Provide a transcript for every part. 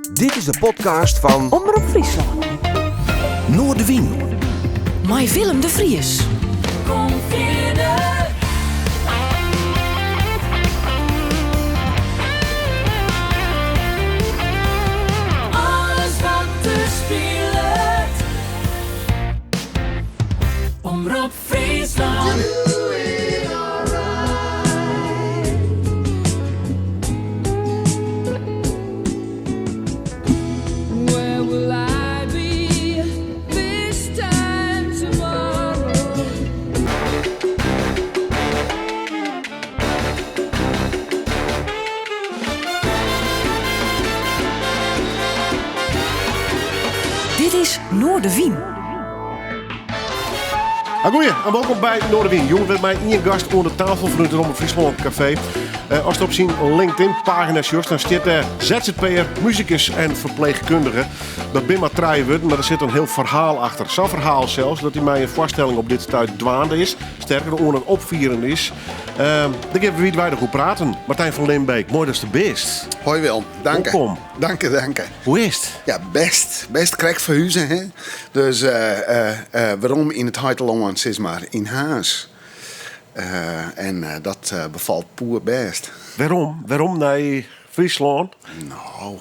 Dit is de podcast fan Omrop Fryslân. Noardewyn. Mei Willem de Vries. Kom fierder. Alles wat der spilet. Omrop Fryslân. Where will I be this time tomorrow? Dit is Noardewyn. Goeie en wolkom by Noardewyn. Jûn wer mei ien gast oan de tafel fan it Omrop Fryslân Kafee. Ast op syn LinkedIn-pagina sjochst, dan stiet dêr ZZP'er, musikus en ferpleechkundige. Dat binne mar trije wurden, mar der sit in hiel ferhaal achter. Sa'n ferhaal sels dat hy mei in foarstelling op dit stuit dwaande is. Sterker, oan it opfieren is. Dêr gean we wiidweidich oer praten. Martijn van Limbeek, moai datst der bist. Hoi Willem, danke. Wolkom. Danke, danke. Hoe is it? Ja, best. Best krekt ferhuze, hè. Dus werom yn it heitelân, sis mar, yn Harns. En dat befalt poerbêst. Wêrom? Wêrom nei Fryslân? No,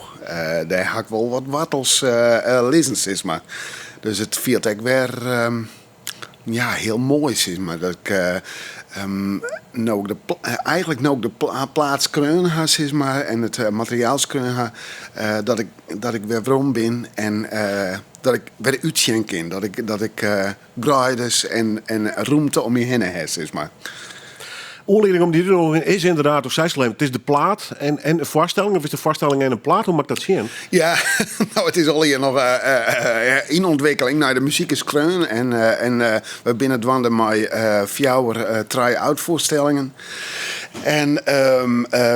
dêr ha ik wol wat woartels lizzen, sis mar. Dus it fielt ek wer ja, hiel moai, sis mar. Dat ik no de, eigentlik no ik de plaat skreaun ha, sis mar, en it materiaal skreaun ha, dat ik, dat ik wer werom bin en dat ik wer útsjen kin. Dat ik, dat ik greides en rûmte om my hinne ha, sis mar. Oanlieding om dy te doen is ynderdaad, of seist it, it is de plaat en de foarstelling, of is de foarstelling en in plaat? Hoe moat ik dat sjen? Ja, no, it is allegear noch yn ûntwikkeling. No, de muzyk is skreaun en we binne dwaande mei fjouwer try-out foarstellingen. En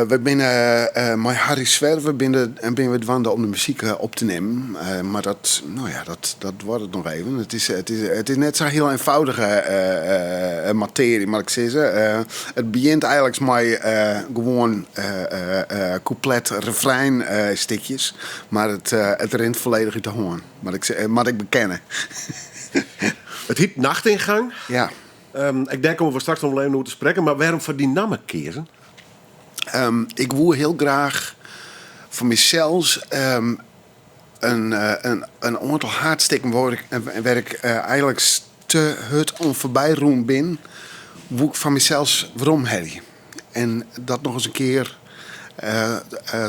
we binne mei Harry Zwerver binne, binne we dwaande om de muzyk op te nimmen. Mar dat, no ja, dat, dat duorret noch even. It is, it is, it is net sa'n hiel eenvoudige matearje, moat ik sizze. It begjint eigentlik mei gewoan kûplet, refrein stikjes. Mar it, it rint folledich út de hân, moat ik, moat ik bekenne. It hyt Nachtingang. Ja. Ek dêr komme we straks noch wol even oer te sprekken. Mar wêrom foar dy namme keazen? Ik woe hiel graach foar mysels in oantal haadstikken wêr't ik eigentlik te hurd oan foarby rûn bin, woe ik foar mysels weromhelje. En dat noch ris in kear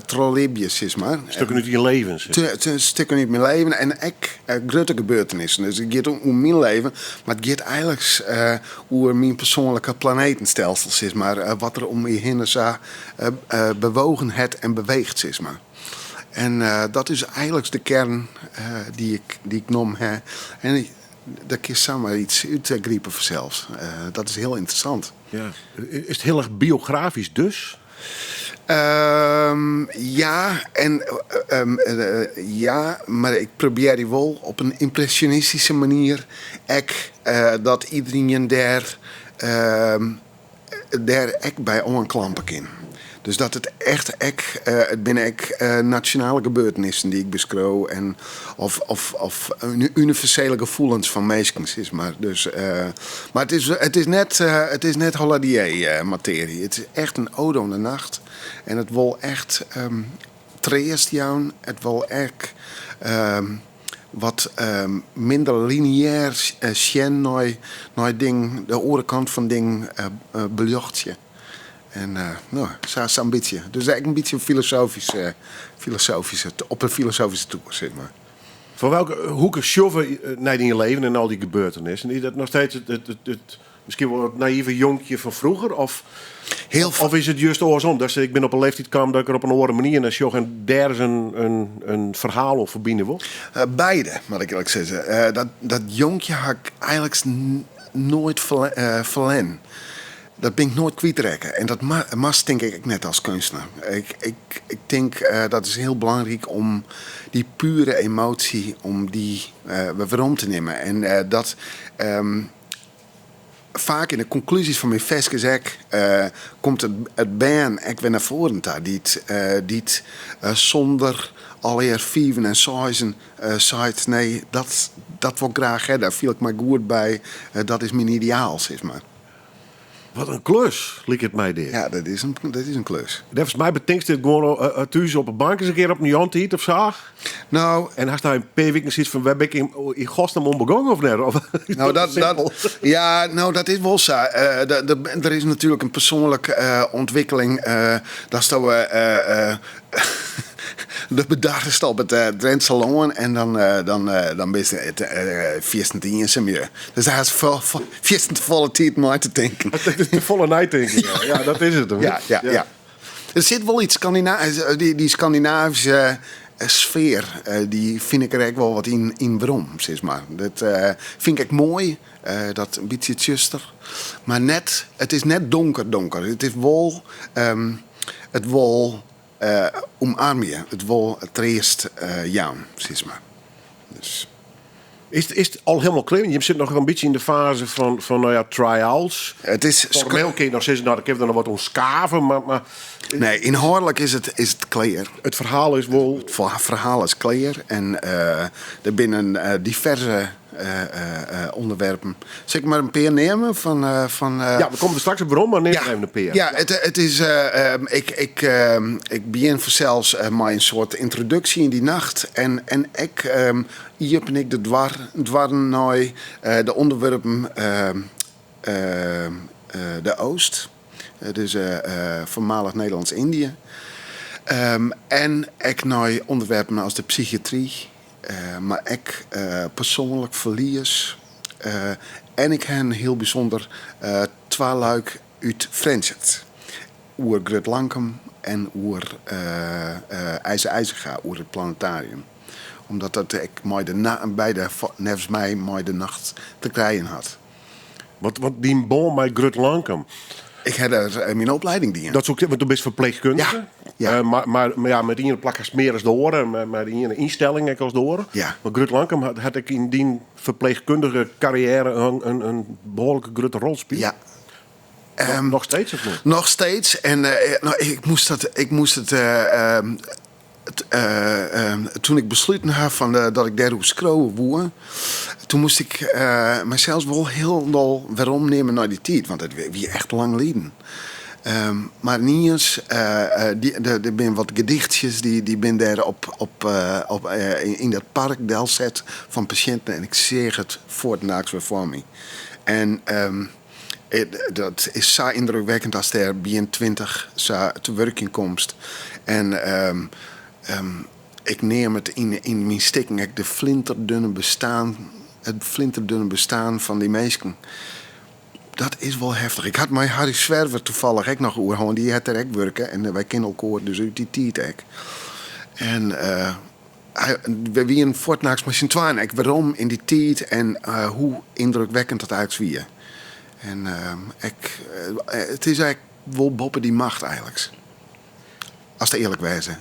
trochlibje, sis mar. Stikken út dyn leven, sis mar. Stikken út myn leven en ek grutte gebeurtenissen. Dus it giet oer myn leven, mar it giet eigentlik oer myn persoanlike planetenstelsel, sis mar. Wat der om my hinne sa bewogen hat en beweecht, sis mar. En dat is eigentlik de kearn dy't ik, dy't ik nommen ha. En dêr kinst samar iets útgripe fansels. Dat is hiel ynteressant. Ja. Is it hiel erch biografysk dus? Ja, en ja, mar ik probearje wol op in ympresjonistyske manier ek dat iderien dêr dêr ek by oanklampe kin. Dus dat it echt ek, it binne ek nasjonale gebeurtenissen dy't ik beskriuw en of, of, of universele gefoelens fan minsken, sis mar. Dus, mar it is, it is net, it is net Holladier-matearje. It is echt in ode oan de nacht en it wol echt treast jaan. It wol ek wat minder lineêr sjen nei dingen, de oare kant fan dingen beljochtsje. En no, sa, sa'n bytsje. Dus ek in bytsje filosofysk, filosofyske, op in filosofyske toer, sis mar. Fan welke hoeke sjogge we nei dyn leven en al dy gebeurtenissen? Is dat noch steeds it miskien wol it naïve jonkje fan froeger? Of, Heel of is it just oarsom? Dat ik bin op in leeftyd kaam dat ik der op in oare manier nei sjoch en dêr is in ferhaal oan ferbine wol? Beide, moat ik earlik sizze. Dat jonkje ha ik eigentlik noait ferlern. Dat bin ik noait kwytrekke. En dat moatst tink ik ek net as keunstner. Ik tink dat is hiel belangryk om dy pure emoasje, om dy wer werom te nimmen. En dat faak yn de konklúzjes fan myn ferskes ek komt it bern ek wer nei foaren ta, dy't sûnder allegear fiven en seizen seit, nee, dat, dat wol ik graach ha, dêr fiel ik my goed by, dat is myn ideaal, sis mar. Wat in klus, liket my dit. Ja, dat is in klus. Neffens my betinkst dit gewoan thús op 'e bank ris in kear op in jûntiid of sa. Nou, En hast nei in pear wiken sayts fan, wêr bin ik yn godsnaam oan begûn of net? Of, Nou, dat, ja, nou, dat is wol sa. Der is natuerlik in persoanlike ûntwikkeling. Datsto de bedarrest op it Drentse lân en dan bist it fierstente iensum. Dus dêr hast fierstente folle tiid mei te tinken. Te folle neitinken, ja. Ja, dat is it. Ja. Der sit wol iets dy Skandinavyske sfear, dy fyn ik der ek wol wat yn werom, sis mar. Dat fyn ik ek moai, dat in bytsje tsjuster. Mar net, it is net donker donker. It is wol, it wol omarmje, it wol treast jaan, sis mar. Dus. Is it al hielendal klear? Jim sitte noch in bytsje yn de faze fan nou ja, try-outs. It is Formeel kin je noch sizze, nou, dan kinne we der noch wat oan skave, mar Nee, ynhâldlik is it klear. It ferhaal is wol. It ferhaal is klear en der binne diverse ûnderwerpen. Sil ik mar in pear neame fan Ja, we komme der straks op werom, mar neam even in pear. Ja, it is, ik begjin fansels mei in soart yntroduksje yn dy nacht en ek iepen ik de doarren nei de ûnderwerpen de Oost, dus foarmalich Nederlânsk-Yndië, en ek nei ûnderwerpen as de psychiatry, mar ek persoanlik ferlies. En ik ha in hiel bysûnder twaluik út Frjentsjer oer Grut Lankum en oer Eise Eisinga, oer it planetarium. Omdat dat ek mei de beide neffens my mei de nacht te krijen hat. Want dyn bân mei Grut Lankum? Ik ha dêr myn opleiding dien. Dat soe ik, want do bist ferpleechkundige. Ja, ja. Mar ja, mei de iene plak hast mear as de oare, mei de iene ynstelling ek as de oare. Ja. Mar Grut Lankum hat ek yn dyn ferpleechkundige karriêre in behoarlike grutte rol spile. Ja. Noch steeds of net? Noch steeds. En no, ik moast dat, ik moast it, toen ik besluten ha fan dat ik dêroer skriuwe woe, toen moast ik mysels wol hielendal weromnimme nei dy tiid, want it wie echt lang liden. Mar yniens, der binne wat gedichtsjes dy binne dêr yn dat park delset fan pasjinten en ik seach it fuortendaliks wer foar my. En dat is sa yndrukwekkend ast dêr begjin 20 sa te wurkjen komst. En ik neam it yn myn stikken ek de flinterdunne bestaan, it flinterdunne bestaan fan dy minsken. Dat is wol heftich. Ik hat mei Harry Zwerver toevallig ek noch oer hân. Dy hat dêr ek wurke en wy kenne elkoar dus út dy tiid ek. En wy wienen fuortnachts mei syn twaen ek werom yn dy tiid en hoe yndrukwekkend dat eins wie. En ek, it is ek wol boppe dy macht eigenliks. Ast earlik wêze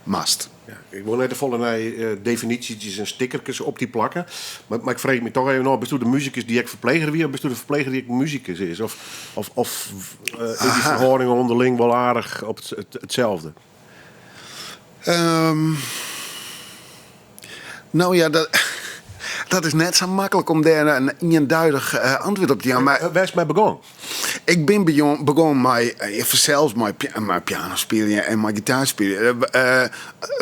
moatst. Ja, ik wol net te folle nei definysjes en stickerkes op dy plakken. Mar ik freegje my toch even ôf, bisto de musikus dy't ek ferpleger wie of bisto de ferpleger dy't ek musikus is? Of is dy ferhâlding ûnderling wol aardich op itselde? No ja, dat is net sa maklik om dêr in ienduidich antwurd op te jaan. Mar Wêr'tst mei begûn? Ik bin begûn mei, fansels mei piano spyljen en mei gitaar spyljen.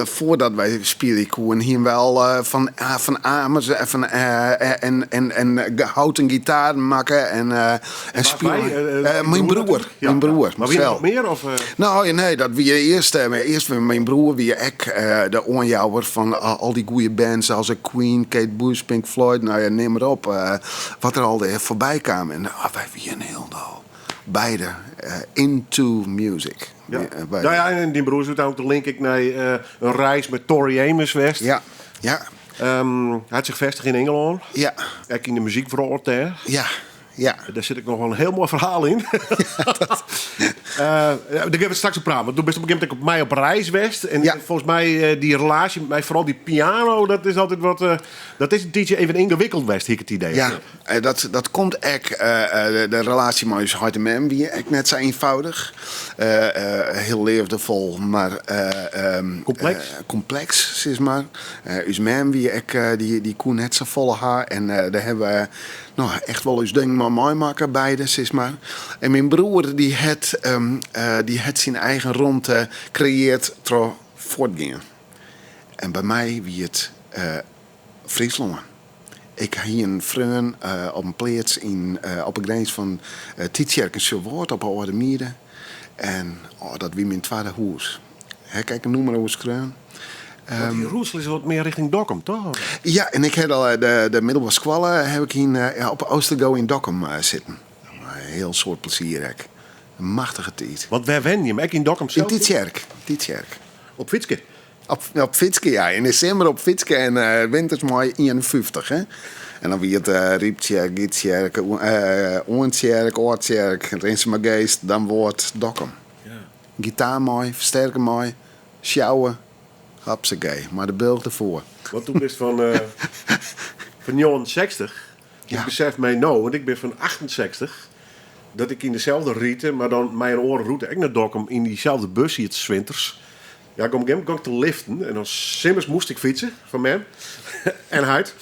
Foardat wy spylje koenen, hienen wy al fan amers en houten gitaren makke en spylje. Myn broer. Myn broer. Mar wie der noch mear? Of? No, nee, dat wie earst, earst myn broer wie ek de oanjouwer fan al dy goede bands as Queen, Kate Bush, Pink Floyd, no ja, neam mar op. Wat der al foarby kaam. En wy wienen hielendal beide into music. Ja. Nou ja, en dyn broer is úteinlik de link ek nei in reis mei Tori Amos west. Ja, ja. Hy hat sich fêstige yn Ingelân. Ja. Ek yn de muzykwrâld dêr. Ja, ja. Dêr sit ek noch wol in hiel moai ferhaal yn. Dêr gean we it straks oer praten. Want do bist op in gegeven momint ek mei op reis west. En Ja. folgens my dy relaasje mei foaral dy piano, dat is altyd wat. Dat is in tiidsje even yngewikkeld west, hie ik it idee. Ja, dat komt ek. De relaasje mei ús heit en mem wie ek net sa eenvoudig. Hiel leafdefol, mar Kompleks? Kompleks, sis mar. Ús mem wie ek, dy koe net safolle ha. En dêr hawwe we no, echt wol ús ding mei meimakke, beide, sis mar. En myn broer dy hat, dy hat syn eigen romte kreëard troch fuortgean. En by my wie it Fryslân. Ik hie in freon op in pleats yn, op 'e grins fan Tytsjerk en Suwâld op 'e Alde Miede. En oh, dat wie myn twadde hûs. Ha ik ek in nûmer oer skreaun. Want dy roots lizze wat mear rjochting Dokkum, toch? Ja, en ik ha al de middelbere skoalle heb ik yn, ja, op Oostergo yn Dokkum sitten. Mei in hiel soad plezier ek. In machtige tiid. Want wêr wenje jim? Ek yn Dokkum sels? Yn Tytsjerk. Tytsjerk. Op fytske? Op fytske, ja. Yn de simmer op fytske en winters mei 51, hè. En dan wie it Ryptsjerk, Gytsjerk, Oentsjerk, Aldtsjerk, Rinsumageast, Damwâld, Dokkum. Gitaar mei, fersterker mei, sjouwe, hapsakee, mei de bealch derfoar. Want do bist fan 69. Ik besef my no, want ik bin fan 68, dat ik yn deselde rite, mar dan mei in oare rûte ek nei Dokkum yn dyselde bus siet 's winters. Ja, ik op in gegeven momint gong ik te liften en dan simmers moast ik fytse fan mem en heit.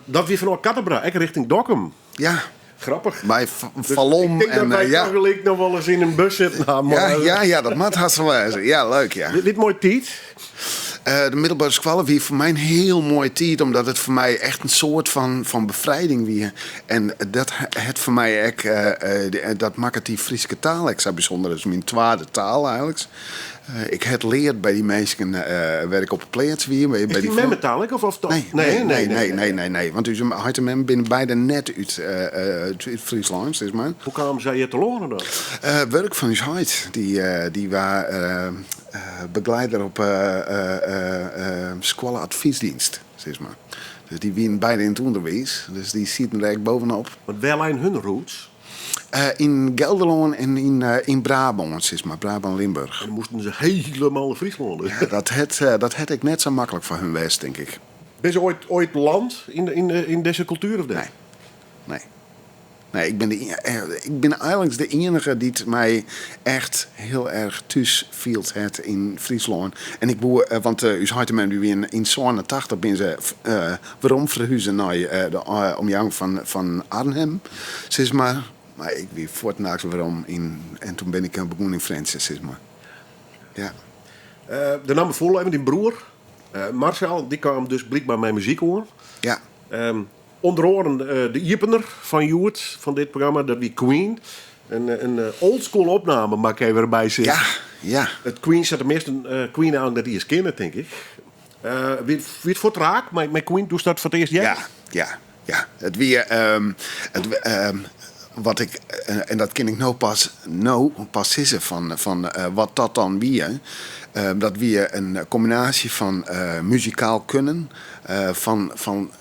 Dat wie fanôf Kattenbra, ek rjochting Dokkum. Ja. Grappich. By Falom. Ik tink dat en, wy ja. tagelyk noch wolris yn in bus sitten ha. Ja, ja, ja, dat moat hast wol wêze. Ja, leuk, ja. Wie it moaie tiid? De middelbere skoalle wie foar my in hiel moaie tiid, omdat it foar my echt in soart fan befrijding wie. En dat hat foar my ek, dat makket dy Fryske taal ek sa bysûnder. Dat is myn twadde taal eigenlik. Ik ha it leard by dy minsken wêr't ik op 'e pleats wie. By, Is by dy dy memmetaal ek? Of, of Nee, nee, nee, nee, nee, nee, nee. Want ús heit en mem binne beide net út Fryslân, sis mar. Hoe kamen sy hjir telâne dan? Wurk fan ús heit. Dy wa begeleider op skoalle-advysdienst, sis mar. Dus dy wienen beide yn it ûnderwiis, dus dy sieten der ek bovenop. Want wêr leine hun roots? Yn Gelderlân en yn Brabân, sis mar, Brabân-Limburch. En dan moasten se hielendal nei Fryslân dus. Ja, dat hat ek net sa maklik foar hun west, tink ik. Binne se oait land yn dizze kultuer of net? Nee. Nee. Nee, ik bin, de, ik bin eigenlik de iennige dy't my echt hiel erch thús field hat yn Fryslân. En ik woe, want ús heit en mem dy wienen yn 87 binne se werom ferhuze nei de omjouwing fan Arnhem, sis mar. Mar ik wie fuortendaliks werom yn, en toen bin ik begûn yn Frjentsjer, sis mar. Ja. De namme foel even, dyn broer Marcel, dy kaam dus blykber mei muzyk oan. Ja. Under oaren de iepener fan hjoed, fan dit programma, dat wie Queen. In oldschool opname, moat ik even derby sizze. Ja, ja. It Queen sa't de measten Queen eigentlik net iens kinne, tink ik. Wie it fuort raak mei Queen doe'tst dat foar it earst hearde? Ja, ja, ja. It wie, it, wat ik, en dat kin ik no pas, no pas sizze fan wat dat dan wie. Dat wie in kombinaasje fan muzikaal kunnen, fan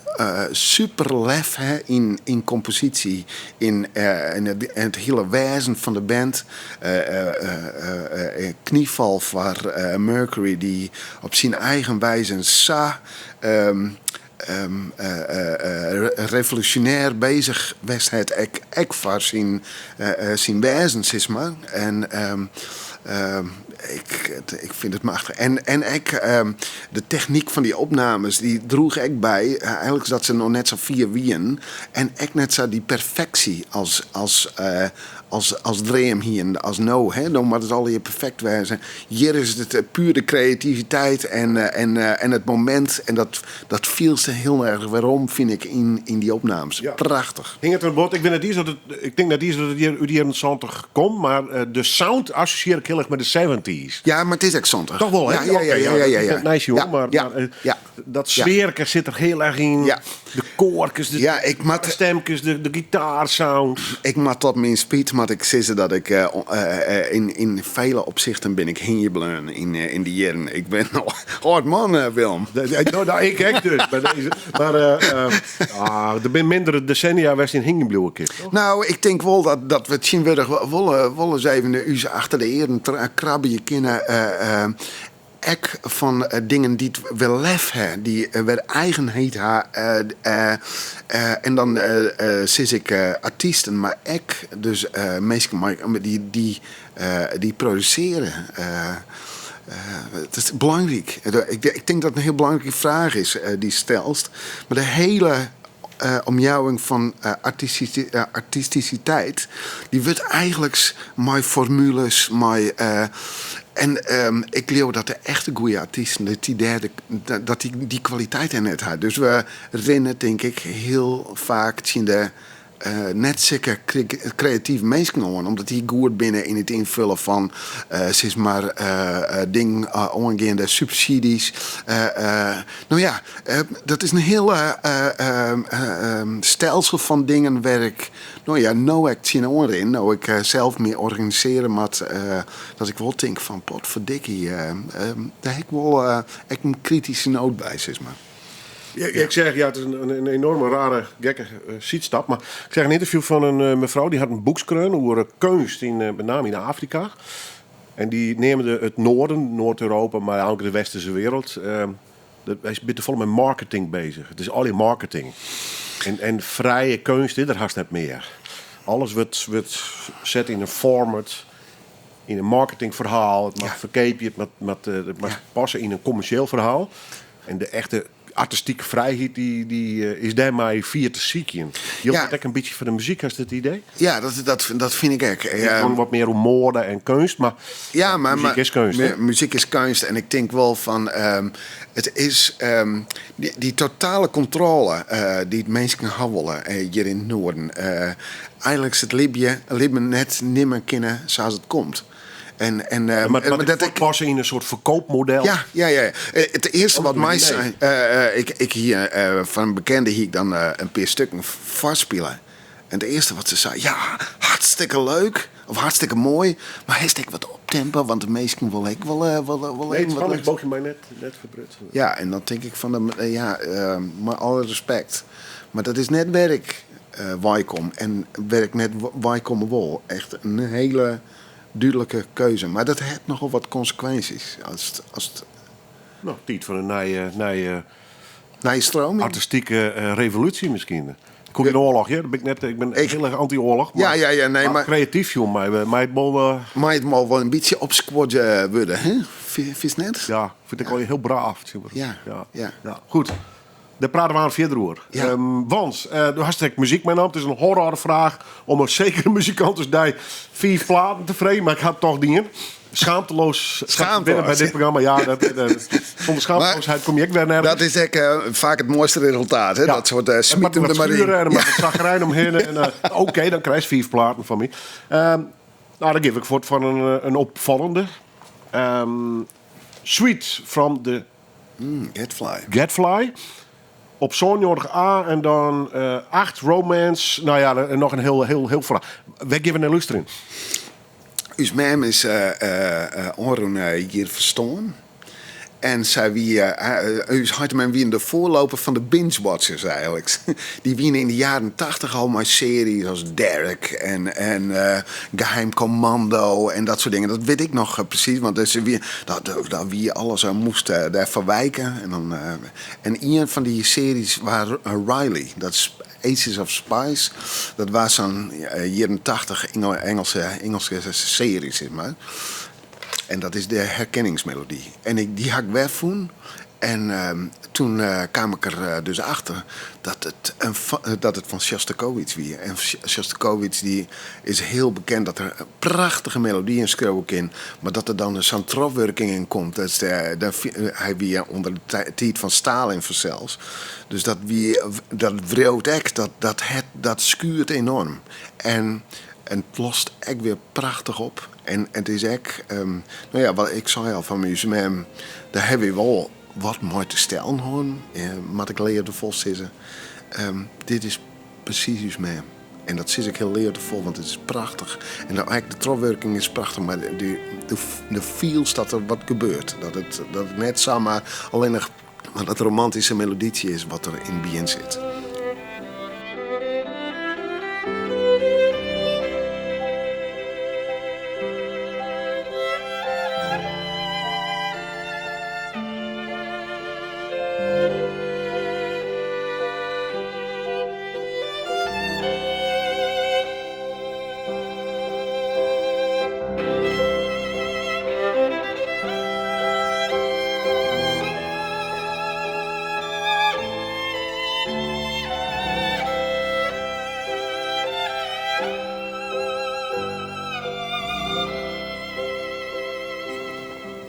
super lef hè, yn komposysje, yn it hiele wêzen fan de band. Knyfal foar Mercury, dy't op syn eigen wijze sa revolúsjonêr bezich west hat, ek foar syn wêzen, sis mar. En ik fyn it machtich. En ek de technyk fan dy opnames, dy droech ek by, eigenlik dat se noch net sa fier wienen. En ek net sa dy perfeksje as dream hienen, as no. Hè? No moat it allegear perfekt wêze. Hjir is it puer de kreativiteit en it momint. En dat fielst hiel erch werom, fyn ik, yn dy opnames. Ja. Prachtich. Hinget der bot. Ik wit net iens dat it, ik tink net iens dat it hjir út de jierren 70 komt, mar de sound assosjearje ik hiel erch mei de seventies. Ja, mar it is ek 70. Toch wol, hè? Ja, ja, ja, ja, ja, ja, ja. Nice, jongen, Ja, mar, ja, mar ja. dat sfearke sit der hiel erch yn. Ja. De koarkes, de Ja, ik moat- stemkes, de gitaarsound. Ik moat tot myn spyt moat ik sizze dat ik yn vele opzichten bin ik hingjen bleaun yn dy jierren. Ik bin no âld man, Willem. No, no, ik ek dus, by dizze. Mar ah, der binne mindere desennia wêr'tst yn hingjen bliuwe kinst, toch? Nou, ik tink wol dat we tsjintwurdich wol ris even ús achter de earen krabje kinne. Ek fan dingen dy't we lef ha, dy't wer eigenheid ha. En dan sis ik artysten, mar ek dus minsken mei, dy't produsearje. It is belangryk. Ik tink dat it in hiel belangrike fraach is dy'tst stelst. Mar de hiele omjouwing fan artistisiteit, dy wurdt eigenliks mei formules, mei en ik leau dat de echte goede artysten, dat dy dêr de, dat dy dy kwaliteit dêr net ha. Dus we rinne tink ik hiel faak tsjin de net sikke kreative minsken oan, omdat dy goed binne yn it ynfullen fan sis mar dingen oangeande subsidies. No ja, dat is in hiel stelsel fan dingen wêr ik no ja, no ek tsjinoan rin, no ik sels my organisearje moat, dat ik wol tink fan potverdikkie, dêr ha ik wol ek in krityske noot by, sis mar. Ja, ik zeg, ja, het is een enorme rare, gekke sydstap. Mar ik seach in ynterview fan in mefrou dy hat in boek skreaun oer keunst, yn, met name yn Afrika. En dy neamde it Noarden, Noard-Europa, mar eigenlik de westerse wereld. Wy binne te folle mei marketing bezich. It is allegear marketing. En frije keunst is der hast net mear. Alles wurdt set yn in format, yn in marketingferhaal. It moat ferkeapje, it moat passe yn in kommersjeel ferhaal. En de echte artistike frijheid dy is dêrmei fier te sykjen. Jildt dat ek in bytsje foar de muzyk, hast it idee? Ja, dat fyn ik ek. It giet wat mear oer moade en keunst, mar Ja, mar, muzyk is keunst. hè? Muzyk is keunst en ik tink wol fan it is dy totale kontrôle dy't minsken ha wolle hjir yn it Noarden. Eigenliks it libben net nimme kinne sa as it komt. En, en, Maar het moat ek passe yn in soart ferkeapmodel. Ja, ja, ja. It earste wat my sei, ik hie fan in bekende hie ik dan in pear stukken foarspile. En it earste wat se sei, ja, hartstikke leuk of hartstikke moai, mar hast ek wat optempo, want de minsken wolle ek wol, wol, wol Nee, even it wat Spannings leuks. boekje my net ferbrutsen. Ja, en dan tink ik fan, ja, mei alle respekt, mar dat is net wêr ik weikom en wêr ik net weikomme wol. Echt in hiele dúdlike keuze. Mar dat hat nochal wat konsekwinsjes. As it No, tiid foar in nije Nije stroming? artistike revolúsje miskien. Ik kom yn oarloch, hear. Dat bin ik net, ik bin Ik hiel erch anty-oarloch. Ja, ja, ja, nee, mar kreatyf sjoen, mei it wol Mei it wol wol in bytsje opskuord wurde, hè? Fynst net? Ja, fyn ik al hiel braaf. Ja, ja. Ja, goed. Dêr prate we aanst fierder oer. Ja. Want do hast ek muzyk meinaam. It is in horrorfraach om in sekere muzikant as dy fiif platen te freegjen, mar ik ha it toch dien. Schaamteloos Schaamteloos, binnen by dit ja. programma. Ja, sûnder schaamteloosheid kom je ek wer nergens. Dat is ek faak it moaiste resultaat, hè? Ja. Dat soart En moat smyt him wat der mar yn. schuren en der moat wat sagrijn omhinne. En oké, dan krijst 5 platen fan my. Nou, dan geef ik fuort foar in opfallende. Suite from the Gadfly. Gadfly. Op 97 A en dan 8 Romance. Nou ja, en noch in hiel, hiel, hiel ferhaal. Wêr gean we nei lústerjen? Us mem is ôfrûne jier ferstoarn. En sy wie, ús heit en mem wienen de voorloper fan de binge-watchers eigenlik. Dy wienen yn de jaren 80 al mei series as Derek en Geheim Commando en dat soart dingen. Dat wit ik noch presys, want se wie, dat, dat, dat wie alles, moast dêrfoar wike. En dan en ien fan dy series waar Riley, dat is Aces of Spies. Dat was sa'n jierren 80 Ingelske serie, sis mar. En dat is de herkenningsmelody. En dy ha ik wer fûn. En toen kaam ik der dus achter dat it fan Sjostakovitsj wie. En Sjostakovitsj dy is hiel bekend dat er prachtige melodyen skriuwe kin, mar dat der dan sa'n trochwurking yn komt. Dat is de, de, hy wie ûnder de tiid fan Stalin fansels. Dus dat wie, dat wriuwt ek, dat, dat, het, dat skuurt enorm. En it lost ek wer prachtich op. En it is ek, no ja, wat ik sei al fan ús mem, dêr ha wy wol wat mei te stellen hân, moat ik leafdefol sizze. Dit is presys ús mem. En dat sis ik hiel leafdefol, want it is prachtich. En dan ek de trochwurking is prachtich, mar de, de, de fielst dat der wat gebeurt. Dat it, dat it net samar allinnich mar dat romantyske melodytsje is wat der yn it begjin sit.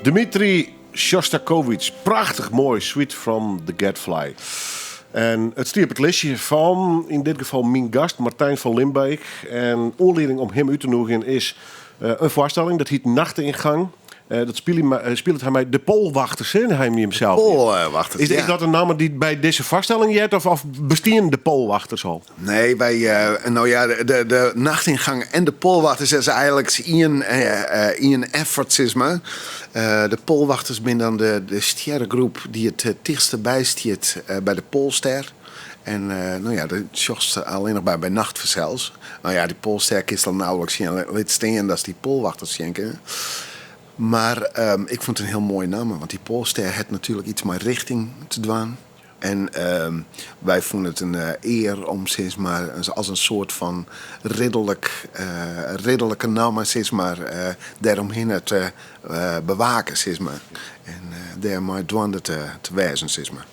Dmitri Sjostakovitsj, prachtich moai, Suite from the Gadfly. En it stie op it listje fan, yn dit gefal myn gast Martijn van Limbeek. En oanlieding om him út te nûgjen is in foarstelling, dat hiet Nachtingang. Dat spilet hy mei de Poalwachters, hè, hy himsels. De Poalwachters, Is, is dat in namme dy't by dizze foarstelling heart of, of bestienen de Poalwachters al? Nee, wy, no ja, de, de Nachtingang en de Poalwachters is eigenlik ien, ien effort, sis mar. De Poalwachters binne dan de, de stjerregroep dy't it tichtste by stiet by de Poalster. En no ja, dat sjochst allinnich by, by nacht fansels. No ja, dy Poalster kinst al nauwelijks sjen, lit stean datst dy Poalwachters sjen kinne. Mar ik fûn it in hiel moaie namme, want dy Poalster hat natuerlik iets mei richting te dwaan. En wy fûnen it in ear om sis mar as in soart fan ridderlik, ridderlike namme sis mar dêromhinne te bewaken sis mar. En dêrmei dwaande te wêzen sis mar.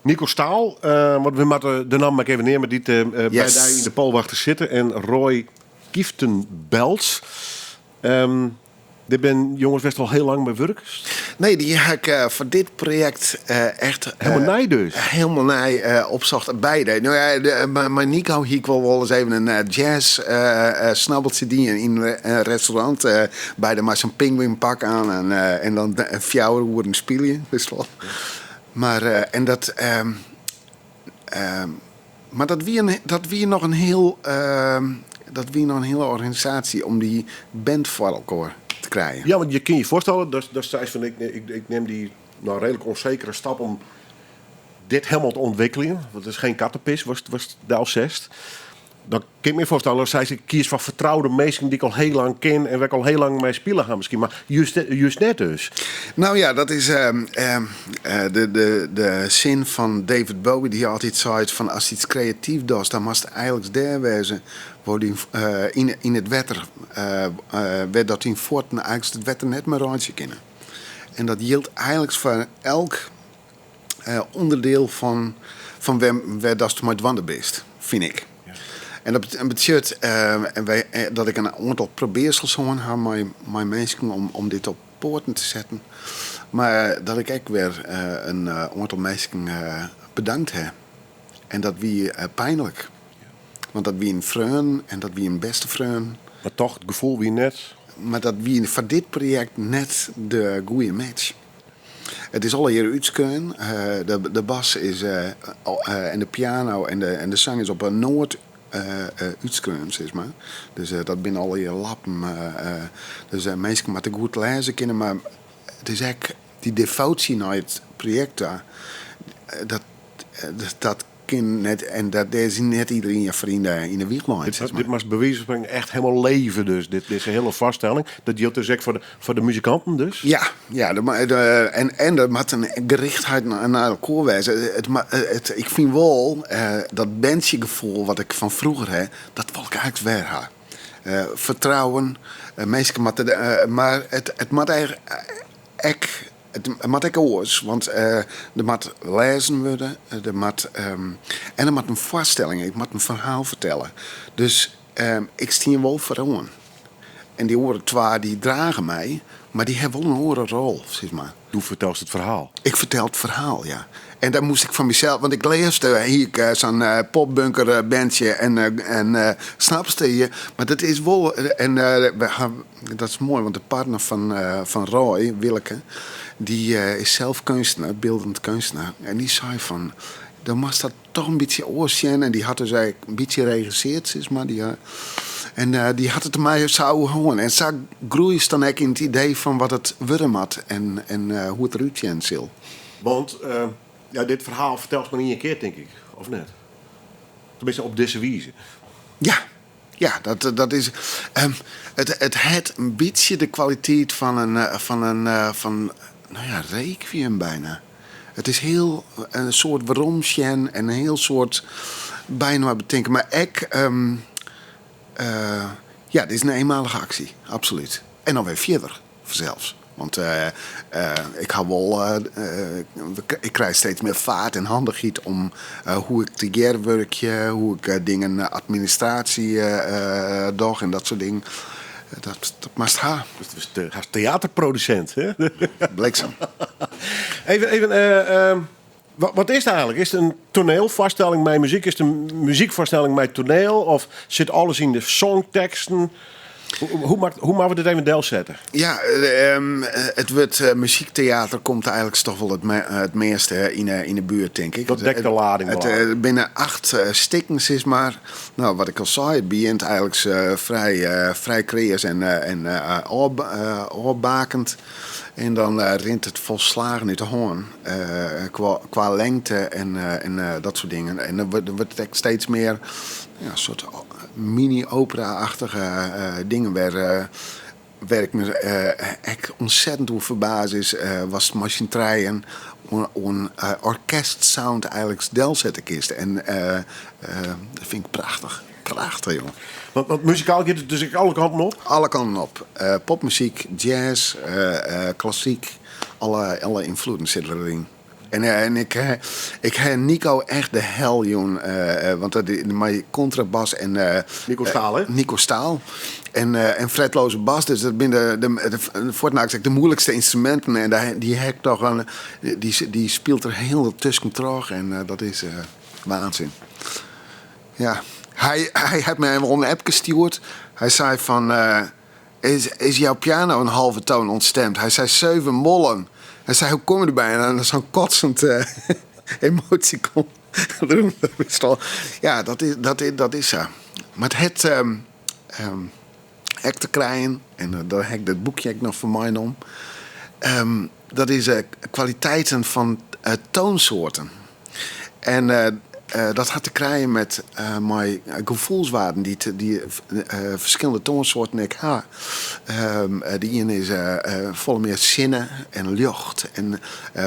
Nico Staal, want we moatte de nammen ek even neame dy't by dy yn de Poalwachters sitte, en Roy Kieftenbelts. Dit binne jonges wêr'tst al hiel lang mei wurkest? Nee, dy ha ik foar dit projekt echt... Helemaal nij dus? Helemaal nij opsocht, beide. No ja, mei Nico hie ik wol wolris even in jazz snabbeltsje dien yn in restaurant. Beide mei sa'n pinguïnpak oan en dan fjouwer oeren spylje, witst wol. Mar en dat, mar dat wie, dat wie noch in hiel, dat wie noch in hiele organisaasje om dy band foar elkoar te krijen. Ja, want je kinne je foarstelle dat datst seist fan ik, ik nim dy no reedlik ûnsekere stap om dit helemaal te ûntwikkeljen, want it is geen kattepis watst, watst delsetst. Dan kin ik my foarstelle dat seist ik kies foar fertroude minsken dy't ik al hiel lang ken en wêr't ik al hiel lang mei spile ha miskien, mar just, just net dus. No ja, dat is de, de, de sin fan David Bowie dy't altyd seit fan ast iets kreatyf dochst, dan moatst eigenlik dêr wêze wêr dyn, yn, yn it wetter, wêr dat dyn fuotten eigenlik it wetter net mear reitsje kinne. En dat jildt eigenlik foar elk ûnderdiel fan, fan wêr, wêr datst mei dwaande bist, fyn ik. En dat betsjut dat ik in oantal probearsels hân ha mei, mei minsken om, om dit op poaten te setten. Mar dat ik ek wer in oantal minsken bedankt ha. En dat wie pynlik. Want dat wienen freonen en dat wienen bêste freonen. Mar toch, it gefoel wie net. Mar dat wie foar dit projekt net de goede match. It is allegear útskreaun. De bas is en de piano en de, en de sang is op in noat útskreaun, sis mar. Dus dat binne allegear lappen. Dus minsken moatte goed lêze kinne, mar it is ek dy devotie nei it projekt ta. Dat, dat kin net en dat dêr is net iderien foar yn de, yn de wiich lein. Dit, dit moatst by wize fan spreken echt helemaal leve dus, dit, dizze hiele foarstelling. Dat jildt dus ek foar de, foar de muzikanten dus? Ja, ja de, de, en, en der moat in gerichtheid nei elkoar wêze. It, it, ik fyn wol eh, dat bandsjegefoel wat ik fan froeger ha, dat wol ik eigenlik wer ha. Eh, fertrouwen, eh, minsken moatte, eh, mar it, it moat eigenlik ek It moat ek oars, want der moat lêzen wurde, der moat, en der moat in foarstelling, ik moat in ferhaal fertelle. Dus ik stean wol foaroan. En dy oare twa dy drage my, mar dy hawwe wol in oare rol, sis mar. Do fertelst it ferhaal? Ik fertel it ferhaal, ja. En dat moast ik fan mysels, want ik leafste hie ik sa'n popbunker bandsje en, en snapste? Mar dat is wol, en we ha, dat is moai, want de partner fan, fan Roy, Willeke, dy is sels keunstner, byldend keunstner. En dy sei fan, Dan moatst dat toch in bytsje oars sjen. En dy hat dus ek in bytsje regisseard, sis mar. Dy, en dy hat it der mei sa oer hân. En sa groeist dan ek yn it idee fan wat it wurde moat en, en hoe't it derút sjen sil. Want ja, dit ferhaal fertelst mar ien kear, tink ik, of net? Teminsten op dizze wize. Ja, ja, dat, dat is. It, it hat in bytsje de kwaliteit fan in, fan in, fan, no ja, requiem byna. It is hiel in soart weromsjen en in hiel soart byinoar betinken. Mar ek, ja, dit is in eenmalige aksje, absolút. En dan wer fierder, fansels. Want ik ha wol, ik krij steeds mear faart en handichheid om hoe't ik tegearre wurkje, hoe't ik dingen administraasje doch en dat soart dingen. Dat, dat moatst ha. Dus do hast teaterprodusint, hè? Bliksem. Even, even wat, wat is it eigentlik? Is it in toanielfoarstelling mei muzyk? Is it in muzykfoarstelling mei toaniel? Of sit alles yn de songteksten? Hoe, hoe, hoe moatte we dit even delsette? Ja, it wurd muzykteater komt eigentlik toch wol it, it measte yn 'e buert, tink ik. Dat dekt de lading It, it binne acht stikken, sis mar. No, wat ik al sei, it begjint eigentlik frij, frij kreas en, en ôfbeakend. En dan rint it folslagen út de hân kwa, kwa lingte en, en dat soart dingen. En dan wurdt, wurdt it ek steeds mear ja, in soart mini-opera-achtige dingen wêr, wêr ik my ek ontzettend oer ferbaas is, watst mei syn trijen oan, oan orkestsound eigentlik delsette kinst. En dat fyn ik prachtich. Prachtich, jonge. Want, want muzikaal giet it dus ek alle kanten op? Alle kanten op. Popmuzyk, jazz, klassyk, alle, alle ynfloeden sitte deryn. En, en ik, ik ha Nico echt de hel jûn. Want dat, mei kontrabas en... Nico Staal, hè? Nico Staal. En, en fretloze bas. Dus dat binne de, de, de, fuortendaliks de muoilikste ynstruminten. En dy, dy ha ik toch een, dy, dy spilet der hiel tuskentroch. En dat is waansin. Ja, hy, hy hat my wol in appke stjoerd. Hy sei fan, is, is jouw piano een halve toon ontstemd? Hy sei zeven mollen. Hy sei, hoe kom je derby? En dan sa'n kotsend emoticon. Ja, dat is, dat is, dat is sa. Mar it hat ek te krijen, en dêr ha ik dat boekje ek noch foar meinommen. Dat is kwaliteiten fan toansoarten. En dat hat te krijen met, mei gefoelswaarden dy't dy ferskillende toansoarten ek ha. De iene is folle mear sinne en ljocht. En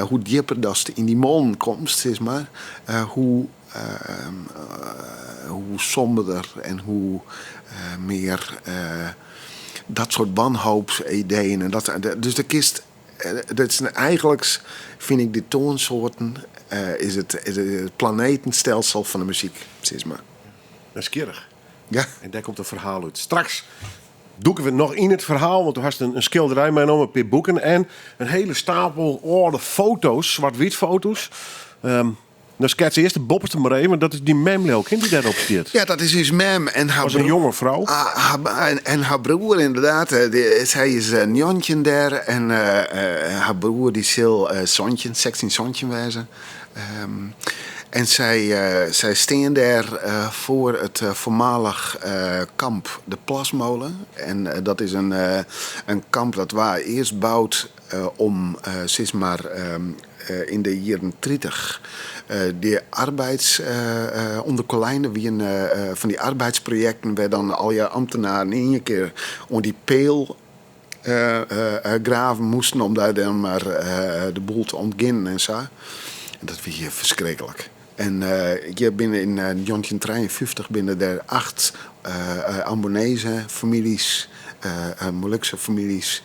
hoe djipper datst yn dy mollen komst, sis mar, hoe, hoe somberder en hoe mear dat soart wanhoopsideeën. En dat, dus dêr kinst dat is eigentlik, fyn ik, de toansoarten, is it, is it planetenstelsel fan de muzyk, sis mar. Nijsgjirrich. Ja. En dêr komt in ferhaal út. Straks dûke we noch yn it ferhaal, want do hast in skilderij meinommen, in pear boeken en in hiele stapel âlde foto's, swart-wyt foto's. Dan skets earst de boppeste mar even, want dat is dyn mem, leau ik, dy't dêrop stiet. Ja, dat is ús mem en har As in jonge frou. Ah, en, en har broer ynderdaad. Sy is 19 dêr en har broer dy sil 17, 16, 17 wêze. En sy, sy stean dêr foar it foarmalich kamp De Plasmolen. En dat is in, in kamp dat waard earst boud om sis mar yn de jierren 30 de arbeids ûnder Colijn wiene fan dy arbeidsprojekten wêr dan allegear ambtenaren yn ien kear oan dy peal grave moasten om dêr dan mar de boel te ûntginnen en sa. En dat wie ferskriklik. En hjir binne yn 1953 binne der acht Ambonese famyljes, Molukse famyljes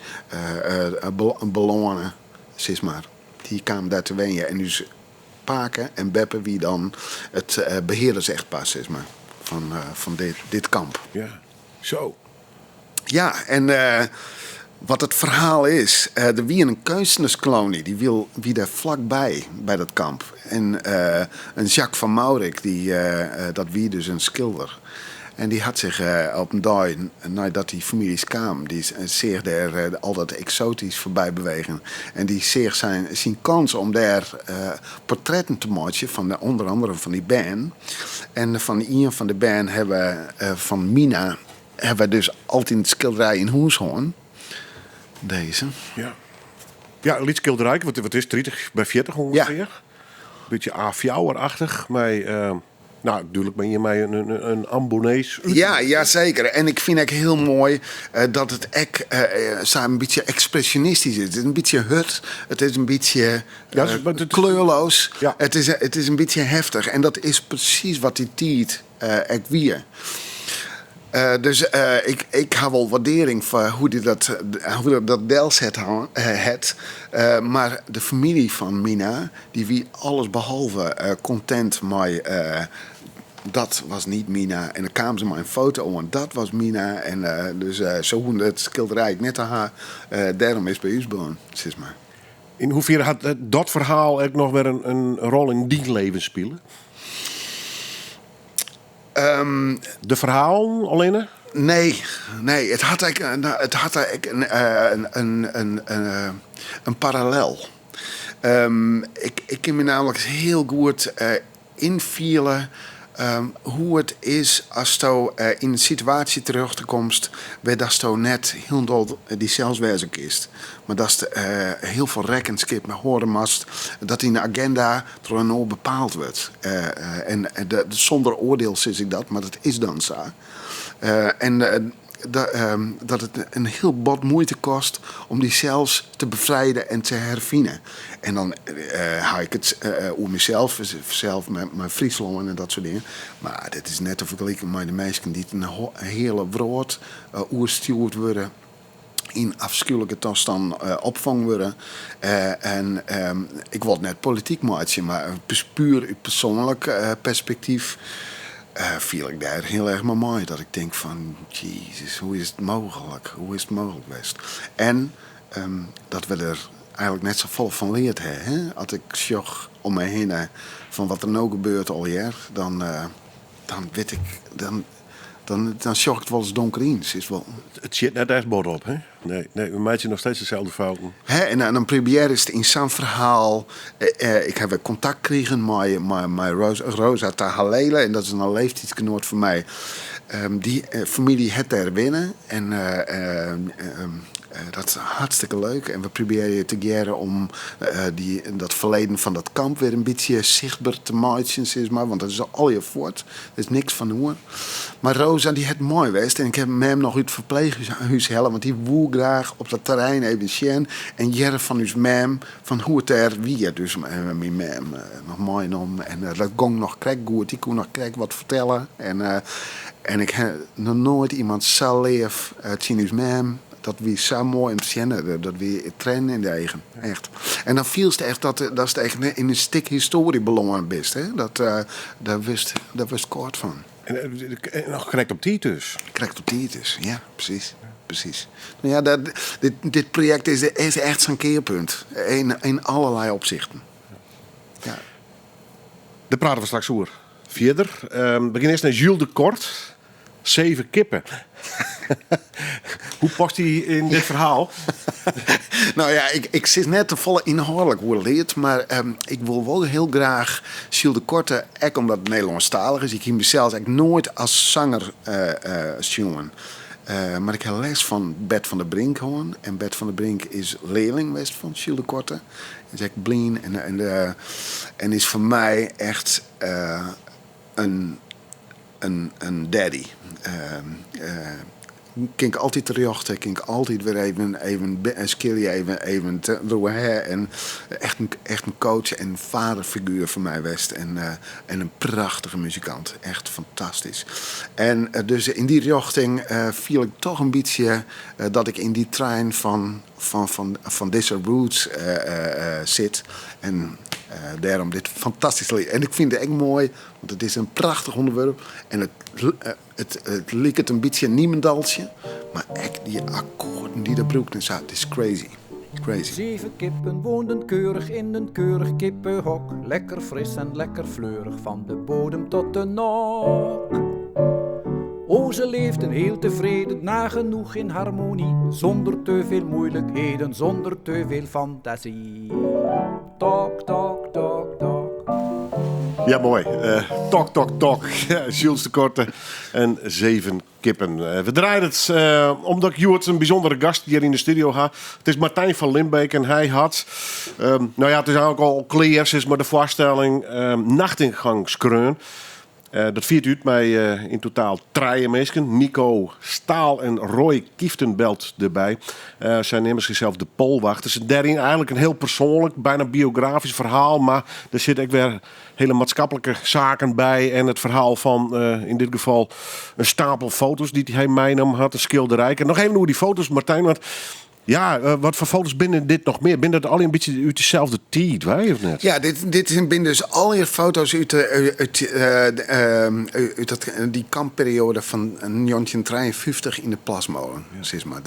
belâne, sis mar. Dy kamen dêr te wenjen en ús pake en beppe wie dan it beheardersechtpaar, sis mar, fan, fan dit, dit kamp. Ja, zo. Ja, en wat it ferhaal is, der wie in keunstnerskoloanje, dy wie, wie dêr flakby, by dat kamp. En in Jacques van Maurik, dy, dat wie dus in skilder. En dy hat sich op in dei neidat dy famyljes kamen, dy seach dêr al dat eksoatysk foarby bewegen. En dy seach syn kâns om dêr portretten te meitsjen fan ûnder andere fan dy bern. En fan ien fan de bern hawwe we, fan Mina, hawwe wy dus altyd in skilderij yn hûs hân. Dizze. Ja. Ja, in lyts skilderijke, wat is it, 30 by 40 ûngefear? Bytsje A4-achtich mei, nou, dúdlik mei ien mei in Ambonees. Ja, ja, seker. En ik fyn ek hiel moai dat it ek sa in bytsje ekspresjonistysk is. It is in bytsje hurd, it is in bytsje Ja, het is, maar het is- kleurloos. Ja. It is in bytsje heftich. En dat is presys wat dy tiid ek wie. Dus ik ha wol waardearring foar hoe't hy dat, hoe er dat delset hat. Mar de famylje fan Mina, dy wie alles behalve kontent mei dat was niet Mina. En dan kamen se mei in foto oan, dat was Mina. En dus se hoegden it skilderij ek net te ha. Dêrom is it by ús bleaun, sis mar. Yn hoefier hat dat ferhaal ek noch wer in rol yn dyn leven spile? De ferhalen allinne? Nee, nee. It hat ek, it hat ek in parallel. Ik kin my namelijk hiel goed ynfiele hoe it is asto yn in situaasje terjochte komst wêr datsto net hielendal dysels wêze kinst, mar datst hiel folle rekkenskip mei hâlde moatst dat dyn agenda troch in oar bepaald wurdt. En sûnder oardiel sis ik dat, mar dat is dan sa. En dat it in hiel bot muoite kostet om dysels te befrijden en te herfinen. En dan ha ik it oer mysels, fansels mei Fryslân en dat soart dingen. Mar dit is net te fergeliken mei de minsken dy't in hiele wrâld oerstjoerd wurde, yn afskuwlike tastannen opfongen wurde. En ik wol it net polityk meitsje, mar puer út persoanlik perspektyf fiel ik dêr hiel erch mei mei. Dat ik tink fan, Jezus, hoe is it mooglik? Hoe is it mooglik west? En dat we der eigenlik net safolle fan leard ha. Hè? As ik sjoch om my hinne fan wat der no gebeurt allegear, dan, dan wit ik, dan, dan, dan sjoch ik it wolris donker yn. Sis wol. It sjit net echt bot op, hè? Nee, nee, we meitsje noch steeds deselde fouten. Hè, en dan probearrest yn sa'n ferhaal. Ik ha wer kontakt krigen mei Rosa Tahalele en dat is in leeftiidsgenoat fan my. Dy famylje hat dêr wenne en dat is hartstikke leuk. En we probearje tegearre om dat ferleden fan dat kamp wer in bytsje sichtber te meitsjen, sis mar. Want dat is allegear fuort. Der is niks fan oer. Mar Rosa dy hat mei west en ik ha mem noch út it ferpleechhûs helle, want dy woe graach op dat terrein even sjen en hearre fan ús mem fan hoe it dêr wie. Dus myn mem noch meinommen en dat gong noch krekt goed. Dy koe noch krekt wat fertelle en ik ha noch noait iemand sa leaf tsjin ús mem. Dat wie sa moai om te sjen. Dat wie triennen yn de eagen. Echt. En dan fielst echt datst echt yn in stik histoarje belâne bist. Hè? Dat, dêr wurdst, dêr wurdst kâld fan. En noch krekt op tiid dus. Krekt op tiid dus, ja, presys. Presys. Nou ja, dat, dit, dit projekt is, is echt sa'n kearpunt. Yn allerlei opsichten. Ja. Dêr prate we straks oer fierder. We gean earst nei Jules de Kort. Zeven kippen. Hoe past dy yn dit ferhaal? Nou ja, ik sis net te folle ynhâldlik oer liet, mar ik wol wol hiel graach Jules de Korte, ek omdat it Nederlânsktalich is. Ik hie mysels ek noait as sanger sjoen. Mar ik ha les fan Bert van der Brink hân. En Bert van der Brink is learling west fan Jules de Korte. Is ek blyn en is foar my echt in daddy. Kin ik altyd terjochte, kin ik altyd wer even skilje, even deroer. En echt in coach en vaderfiguur foar my west. En in prachtige muzikant. Echt fantastysk. En dus yn dy rjochting fiel ik toch in bytsje dat ik yn dy trein fan dizze roots sit. En dêrom dit fantastyske liet. En ik fyn it ek moai, want it is in prachtich ûnderwerp. En it liket in bytsje niemendaltsje, mar ek dy akkoarden dy't er brûkt en sa, it is crazy. Crazy. Zeven kippen woonden keurig in een keurig kippenhok. Lekker fris en lekker fleurig van de bodem tot de nok. Oh, ze leefden heel tevreden, nagenoeg in harmonie, zonder te veel moeilijkheden, zonder te veel fantasie. Tok, tok, tok, tok. Ja, moai. Tok, tok, tok. Jules de Korte en Zeven Kippen. We draaien it omdat ik hjoed in bysûndere gast hjir yn de studio ha. It is Martijn van Limbeek en hy hat, no ja, it is eigentlik al klear, sis mar, de foarstelling Nachtingang skreaun. Dat fiert út mei yn totaal trije minsken. Nico Staal en Roy Kieftenbelt derby. Sy neame sichsels de Poolwachters. Dêryn eigentlik in hiel persoanlik, byna biografysk ferhaal, mar der sit ek wer hiele maatskiplike saken by en it ferhaal fan, yn dit gefal, in stapel foto's dy't hy meinommen hat, in skilderijke. Noch even oer dy foto's, Martijn, want ja, wat foar foto's binne dit noch mear? Binne dat allegear in bytsje út deselde tiid, wei, of net? Ja, dit binne dus allegear foto's út, út, út dat, dy kampperioade fan 1953 yn de Plasmolen, sis mar.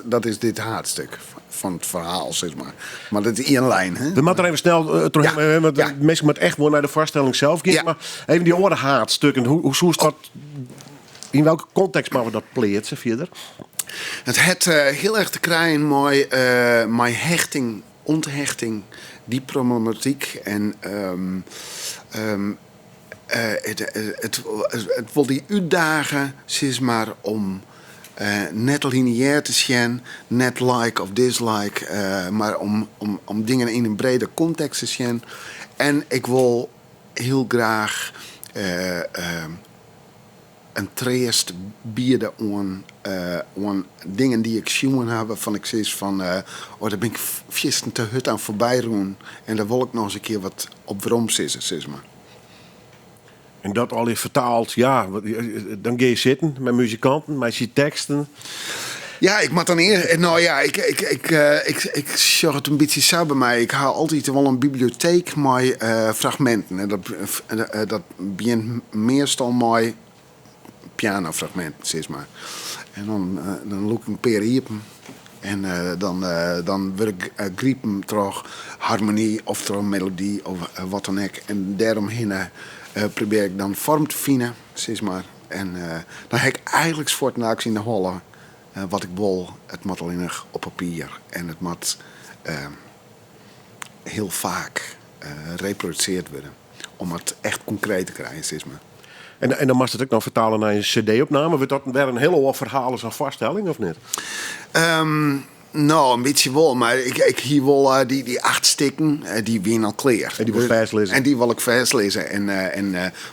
Dat is dit haadstik fan it ferhaal, sis mar. Mar dat is ien lijn, hè? We moatte der even snel trochhinne, want de minsken moatte echt wol nei de foarstelling sels gean. Mar even dy oare haadstukken, hoe soest dat, yn welke kontekst moatte we dat pleatse fierder? It hat hiel erch te krijen mei hechting, ûnthechting, dy problematyk. En it wol dy útdage, sis mar, om net lineêr te sjen, net like of dislike, mar om dingen yn in brede kontekst te sjen. En ik wol hiel graach in treast biede oan dingen dy't ik sjoen ha, wêrfan ik sis fan, oh, dêr bin ik fierstente hurd oan foarby rûn en dêr wol ik noch ris in kear wat op werom sizze, sis mar. En dat allegear fertaald, ja, dan gean je sitten mei muzikanten, mei syn teksten. Ja, ik moat dan earst. No ja, ik sjoch it in bytsje sa by my. Ik ha altyd wol in biblioteek mei fragminten. En dat begjint meastal mei pianofragminten, sis mar. En dan lûk ik in pear iepen. En dan wurd ik gripen troch harmony of troch melody of wat dan ek. En dêromhinne probearje ik dan foarm te finen, sis mar. En dan ha ik eigentlik fuortendaliks yn de holle wat ik wol. It moat allinnich op papier en it moat hiel faak reprodusearre wurde om it echt konkreet te krijen, sis mar. En dan moatst it ek noch fertale nei in cd-opname. Wurdt dat wer in hiel oar ferhaal as in foarstelling, of net? No, in bytsje wol, mar ik hie wol dy acht stikken, dy wiene al klear. En dy wolst fêstlizze? En dy wol ik fêstlizze. En,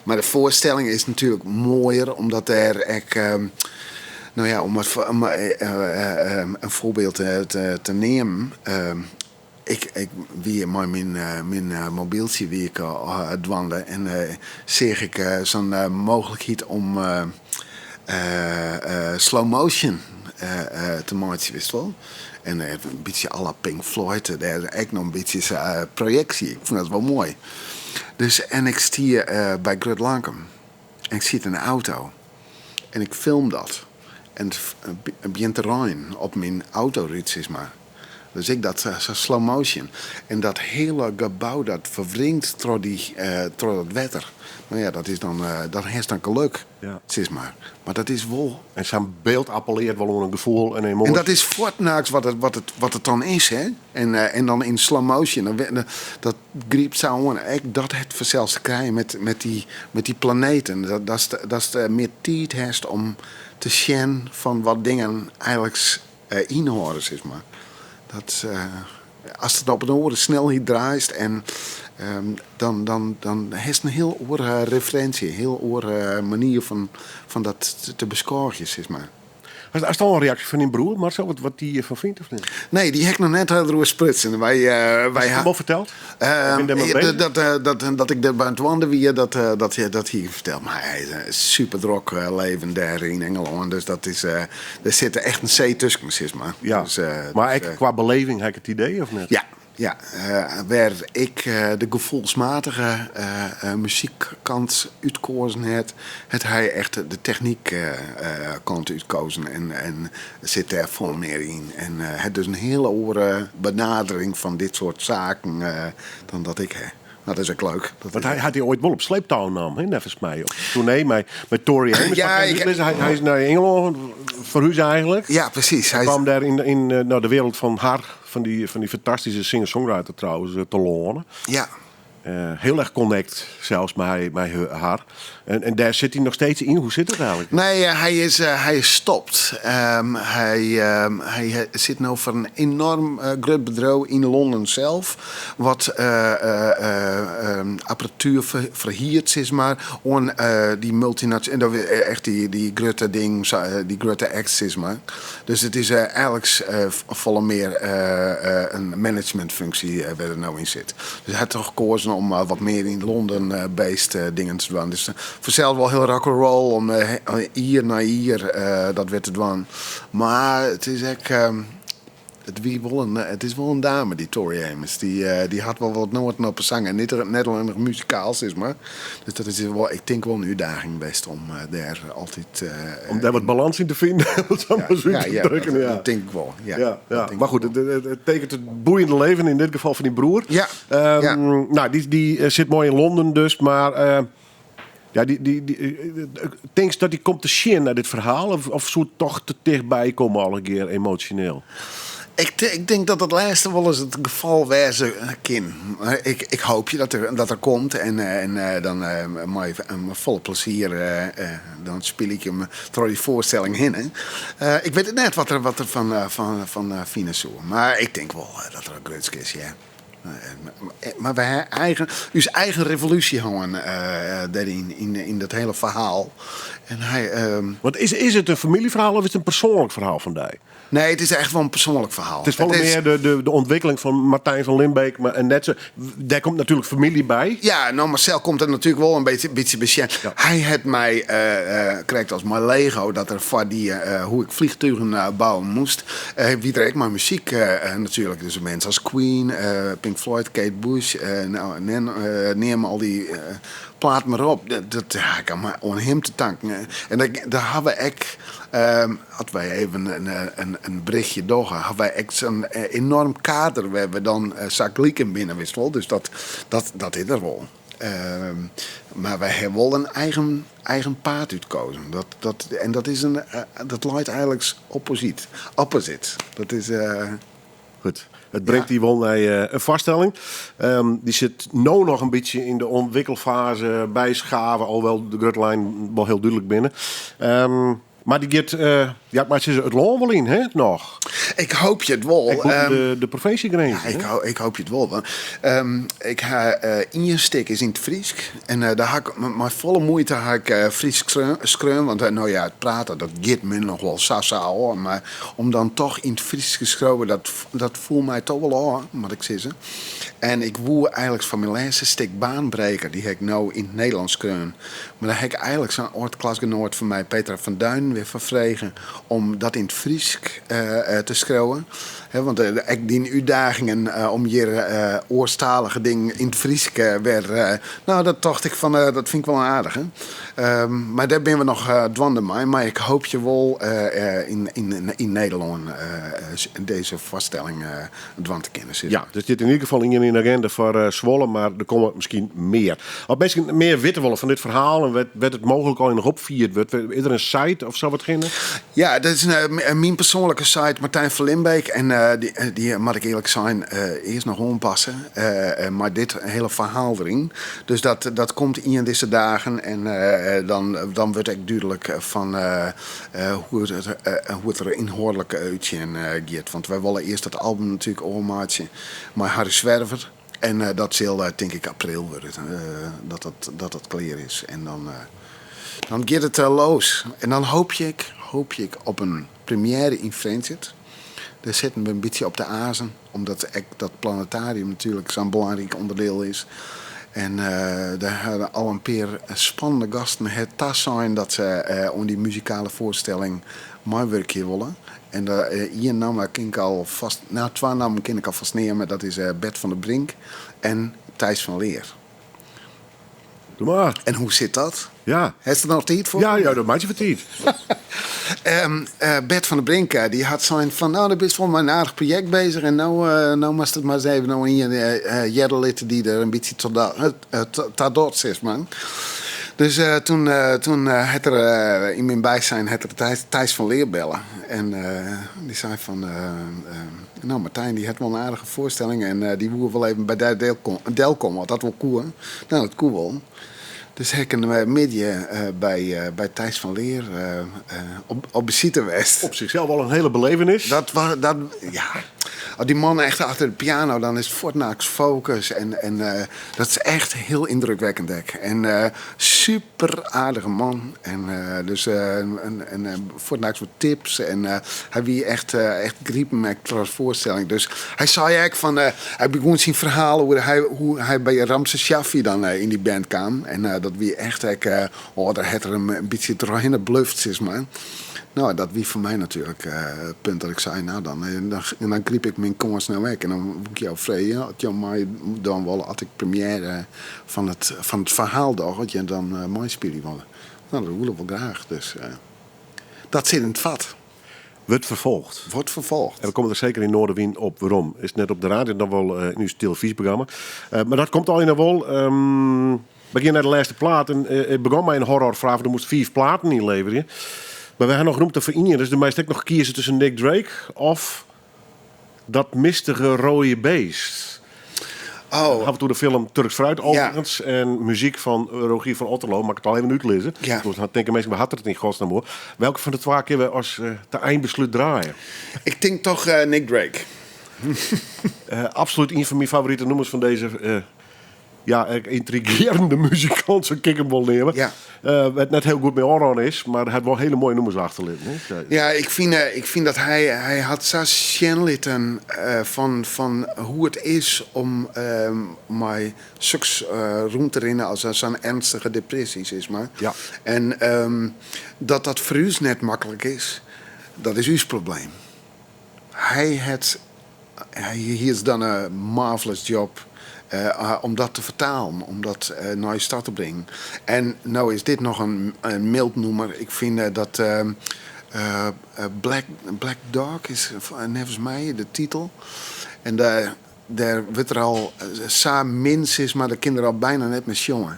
mar de foarstelling is natuerlik moaier, omdat dêr ek, no ja, om in foarbyld te neamen. Ik wie mei myn mobyltsje wie ik al dwaande en seach ik sa'n mooglikheid om slow motion te meitsjen, witst wol. En in bytsje à la Pink Floyd, dêr ek noch in bytsje sa projeksje. Ik fûn dat wol moai. Dus, en ik stie by Grut Lankum en ik siet yn de auto en ik film dat. En it begjint te reinen op myn autorút, sis mar. Dus ik dat sa slow motion. En dat hiele gebou dat ferwringt troch dat wetter. No ja, dat is dan, dat hast dan gelok, sis mar. Mar dat is wol. En sa'n byld appellearret wol oan in gefoel en emoasje. En dat is fuortendaliks wat it dan is, hè? En dan yn slow motion, dat grypt sa oan. Ek dat hat fansels te krijen met dy planeten. Datst mear tiid hast om te sjen fan wat dingen eigentlik ynhâlde, sis mar. Ast it op in oare snelheid draaist en dan hast in hiel oare referinsje, in hiel oare manier fan dat te beskôgjen, sis mar. Hast al in reaksje fan dyn broer, Marcel, wat dy derfan fynt of net? Nee, dy ha ik noch net deroer sprutsen. Wy Hast it wol ferteld? Bin dêr mei beuzich? Dat ik dêr by it dwaande wie, dat hie ik ferteld. Mar hy is in super drok leven dêr yn Ingelân. Dus dêr sit echt in see tusken, sis mar. Dus, Mar dus, ek kwa beleving ha ik it idee, of net? Ja. Wêr't ik de gefoelsmatige muzykkant útkeazen ha, hat hy echt de technykkant útkeazen en sit dêr folle mear yn. En hat dus in hiele oare benadering fan dit soart saken dan dat ik ha. Dat is ek leuk. Dat Want is hy hat dy oait wol op sleeptou naam, hè, neffens my. Op toernee mei, mei Tori Amos. Ja, Mar kan ik- útlizze, hy, hy is nei Ingelân ferhuze eigentlik. Ja, presys. Hy Hy is, kwam dêr yn, yn eh, nou, de wereld fan har, fan dy, fan dy fantastyske singer-songwriter trouwens, eh, telâne. ja. Eh, hiel erch connect sels mei, mei har. En, en dêr sit hy noch steeds yn. Hoe sit it eigentlik? Nee, eh, hy is, eh, hy is stopt. Hy, hy eh, sit no foar in enoarm eh, grut bedriuw yn Londen sels. Wat eh, eh, eh, apparatuer fer, ferhiert, sis mar, oan eh, dy multinationale. Echt dy, dy grutte ding, sa- eh, dy grutte acts, sis mar. Dus it is eh, eigentlik eh, folle mear eh, eh, in managementfunksje eh, wêr't er no yn sit. Dus hy hat toch keazen om eh, wat mear yn Londen eh, based eh, dingen te dwaan. Dus uh, fansels wol hiel rock'n'roll om eh, jier nei jier eh, dat wer te dwaan. Mar it is ek, it wie wol in, it is wol in dame, dy Tori Amos. Dy, eh, dy hat wol wat noaten op 'e sang. En net, net allinnich muzikaal, sis mar. Dus dat is wol, ik tink wol in útdaging west om eh, dêr altyd... eh, Om dêr wat balâns yn te finen, om it sa mar út ja, te ja, drukken. dat, Ja. dat tink ik wol. Ja, Ja, dat ja. tink Maar ik goed, wol. het tekent it boeiende leven in dit gefal fan dyn broer. Ja, ja. Nou, dy, dy eh, sit moai yn Londen dus, mar eh, ja, dy, dy, dy, eh, tinkst dat dy komt te sjen nei dit ferhaal? Of, of soe it toch te tichtby komme allegear emosjoneel? Ik, ik tink dat dat lêste wolris it gefal wêze kin. Mar ik, ik hoopje dat er komt en, eh, en eh, dan eh, mei, mei folle plezier eh, eh, dan spylje ik him troch dy foarstelling hinne. Eh, ik wit it net wat er, wat er fan, eh, fan, fan eh, fine soe. Mar ik tink wol eh, dat er grutsk is, ja. Eh, mar- Mar wy ha eigen, ús eigen revolúsje hân eh, dêryn, yn, yn dat hiele ferhaal. En hy, Want is, is it in famyljeferhaal of is it in persoanlik ferhaal fan dy? nee, it is echt wol in persoanlik ferhaal. It is folle mear de, de, de ûntwikkeling fan Martijn van Limbeek. Mar, en net sa, dêr komt natuerlik famylje by. Ja, no, Marcel komt der natuerlik wol in bytsje, bytsje by sjen. Ja. Hy hat my, eh, eh, krekt as mei Lego, dat er foar dy, eh, hoe't ik fleantugen eh, bouwe moast, eh, wie der ek mei muzyk eh, eh, natuerlik. Dus minsken as Queen, eh, Pink Floyd, Kate Bush, eh, no, neam, eh, neam al dy eh, platen mar op. Dat, dat ha ik oan, oan him te tanken. En dêr, dêr ha wy ek, as wy even in, in, in berichtsje dogge, ha wy ek sa'n eh, enoarm kader wêr't we dan uh, sakeliken binne, witst wol. Dus dat, dat, dat is der wol. Mar wy ha wol in eigen, eigen paad útkeazen. Dat, dat, en dat, is in, eh, dat leit eigentlik opposite. Opposite. Dat is. eh, Goed. It bringt dy wol nei eh, in foarstelling. Dy sit no noch in bytsje yn de ûntwikkelfaze byskave, alhoewol't de grutte linen wol hiel dúdlik binne. Mar dy giet, eh, ja, mar se it lân wol yn, hè, noch? Ik hoopje it wol. Ek bûten de, de provinsjegrins. Ja, ik, hè? ho ik hoopje it wol. Want, ik ha eh, ien stik is yn it Frysk. En eh, dêr ha ik mei folle muoite ha ik eh, Frysk skreaun. Want eh, no ja, it praten dat giet my noch wol sa sa ôf. Mar om dan toch yn it Frysk te skriuwen, dat, dat foel my toch wol ôf, moat ik sizze. En ik woe eigentlik fan myn lêste stik Baanbreker, dy ha ik no yn it Nederlânsk skreaun. Mar dêr ha ik eigentlik sa'n âld-klasgenoat fan my, Petra van Duinen, wer foar frege om dat yn it Frysk eh, eh, te skriuwen. Hè, want eh, ek dy útdagingen eh, om hjir eh, oarstalige dingen yn it Frysk eh, wer. eh, no, dat tocht ik fan, eh, dat fyn ik wol aardich. Hè? Mar dêr binne we noch uh, dwaande mei. Mar ik hoopje wol eh, eh, yn, yn, yn Nederlân eh, dizze foarstelling eh dwaan te kinnen. Sis. Ja, dus dit yn ieder gefal yn de aginda foar eh, Zwolle, mar der komme miskien mear. As minsken mear witte wolle fan dit ferhaal en wêr't it mooglik al noch opfierd wurdt, is der in site of sa wat kinne? Ja, dat is eh, myn persoanlike site Martijn van Limbeek. En eh, dy, dy moat ik earlik sein eh, earst noch oanpasse. eh, eh, mei dit hiele ferhaal deryn. Dus dat, dat komt yn dizze dagen. En eh, dan, dan wurdt ek dúdlik fan eh, eh, hoe't it, eh, hoe't it der ynhâldlik útsjen eh, giet. Want wy wolle earst dat album natuerlik ôfmeitsje mei Harry Zwerver. En eh, dat sil eh, tink ik april wurde, eh, dat, dat, dat dat klear is. En dan, eh, dan giet it eh, los. En dan hoopje ik, hoopje ik op in première yn Frjentsjer. Dêr sitte we in bytsje op te azen, omdat ek dat planetarium natuerlik sa'n belangryk ûnderdiel is. En eh, dêr ha al in pear spannende gasten het tasein dat se eh, oan dy muzikale foarstelling meiwurkje wolle. En uh, ien namme kin ik al fêst, no, twa nammen kin ik al fêst neame. Dat is eh, Bert van der Brink en Thijs van Leer. Doe mar. En hoe sit dat? Ja. Hast der noch tiid foar? Ja, ja, dat meitsje we tiid. Bert van der Brink, dy hat sein fan, no, do bist wol mei in aardich projekt beuzich en no, no moatst it mar ris even oan ien hearre litte dy't der in bytsje ta docht, sis mar. Dus toen, toen hat er yn myn bysijn hat er Thijs van Leer belle en dy sei fan, no, Martijn dy hat wol in aardige foarstelling en dy woe wol even by dy delkomme, oft dat wol koe. No, dat koe wol. Dus ha ik in middei by, by Thijs van Leer op besite west. Op zichzelf al een hele belevenis. Dat, dat, ja. As dy man echt achter de piano, dan is it fuortnaaks focus. En, en dat is echt hiel yndrukwekkend ek. En super aardige man. En dus en, en fuortnaaks wat tips. En hy wie echt, echt gripen ek troch de foarstelling. Dus hy sei ek fan, hy begûn syn ferhaal oer hy, hoe't hy by Ramses Shaffy dan yn dy band kaam. En dat wie echt ek, oh, dêr hat er him in bytsje trochhinne bluft, sis mar. No, dat wie foar my natuerlik it punt dat ik sei, no dan, dan, dan gryp ik myn kâns no ek. En dan woe ik jo freegje oft jo my dan wolle, as ik première fan it ferhaal doch, oft jo dan meispylje wolle. No, dat woe ik wol graach. Dus dat sit yn it fet. Wurdt ferfolgd. Wurdt ferfolgd. En we komme der seker yn Noardewyn op werom. Is net op de radio, dan wol yn ús telefyzjeprogramma. Mar dat komt allegear noch wol. We gean nei de lêste plaat. En it begûn mei in horrorfraach, want do moast fiif platen ynleverje. Mar we ha noch romte foar ien, dus do meist ek noch kieze tusken Nick Drake of dat mistige rode beest. Oh. Ha we it oer de film Turks Fruit overigens. En muzyk fan Rogier van Otterloo, moat ik it al even útlizze. Ja. Dus dan tinke minsken, wa hat er it yn godsnaam oer? Welke fan de twa kinne we as ta einbeslút draaie? Ik tink toch Nick Drake. Absolút ien fan myn favorite nûmers fan dizze ja, yntrigearjende muzikant, sa kin ik him wol neame. Ja. Wêr't net hiel goed mei ôfrûn is, mar hy hat wol hiele moaie nûmers achterlitten. Hè? Ja, ik fyn dat hy, hy hat sa sjen litten fan hoe't it is om mei soks rûn te rinnen as sa'n earnstige depresje, sis mar. Ja. En dat dat foar ús net maklik is, dat is ús probleem. Hy hat He has done a marvelous job om dat te fertalen, om dat nei start te bringen. En no is dit noch in myld nûmer. Ik fyn dat Black, Black Dog is neffens my de titel. En dêr, dêr wurdt er al sa min, sis mar, dêr kin er al byna net mear sjonge.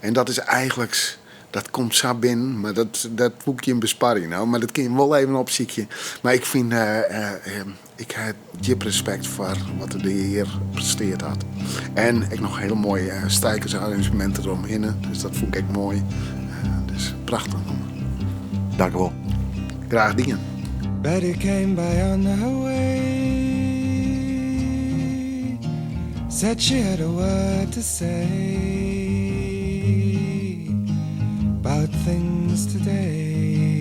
En dat is eigentlik, dat komt sa binnen, mar dat, dat woe ik jim besparje no. Mar dat kin je wol even opsykje. Mar ik fyn, ik ha djip respekt foar wat de hear prestearre hat. En ek noch hiele moaie strijkersarranzjeminten deromhinne. Dus dat fûn ik ek moai. Dus prachtich nûmer. Dank wol. Graach dien. Betty came by on her way. Said she had a word to say about things today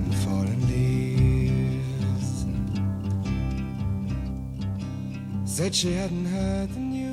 and fallen leaves. Said she hadn't heard the news.